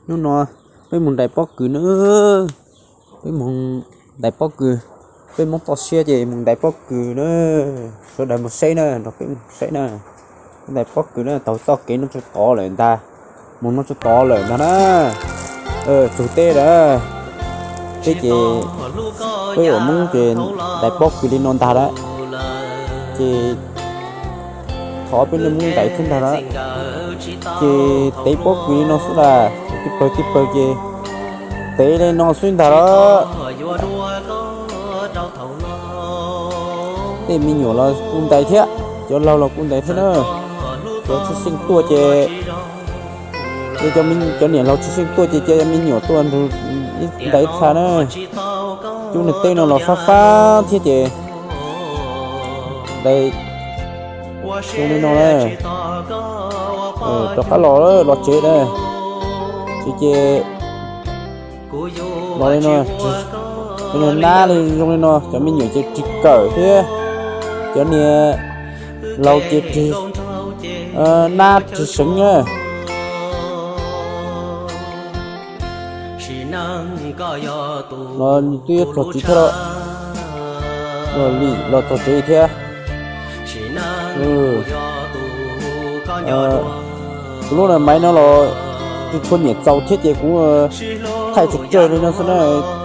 Hnub no peb mus ntais pob kws na. Peb mus ntais pob kws. Peb Hmoob toj siab ces mus ntais pob kws na. Sawv daws mus saib na, nrog peb mus saib na. Ntais pob kws na, taug txoj kev no tsuas tod lawm ntag. Mus no tsuas tod lawm ntag na. Txug teb lawm. Teb ces peb ua Hmoob ces ntais pob kws li no ntag lawm. Ces thov peb neeg Hmoob ntais thiab ntag lawm. Ces tev pob kws li no xwb lawm, tib pawg tib pawg ces tev li no xwb ntag lawm. Tej me nyuam los kuj ntais thiab, cov laug los kuj ntais thiab na. Cov tsis xyeej tuaj ces, cov niam laug tsis xyeej tuaj ces cov me nyuam tuaj nrug ib ntais ib txha na. Cub niag teb no los fab fab thiab ces ntais zoo li no na. Rov qab los, los tsev na. Tsev ces los li no, nab li zoo li no, cov me nyuam ces ris kawm thiab, cov niam laus ces ris, nab ris seev na. Los twb yuav txog tsev thiab los, los txog tsev thiab. Kuv lub na maiv no los tsis tshua nyiam txaus thiab ces kuv thaij tsawg tsawg li no xwb na,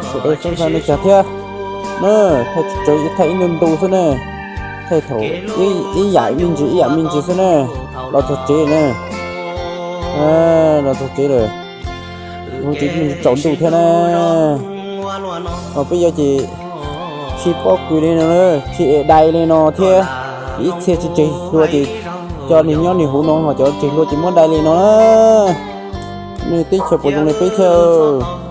sawv daws xav xav li cas thiab na, thaij tsawg tsawg, thaij ib ntu ntu xwb na, thaij thaum ib yam me ntsis ib yam me ntsis xwb na. Los txog tsev na, los txog tsev lawm, tsaus ntuj thiab na. Os peb yog ces khi pob kws li no, khi es dai li no thiab, ces ib txhia tsis tseg hlua ces coj niag nyob niag huv no, ho cov tseg hlua ces muab dai li no na. Nej teb chaws puas zoo li peb thiab?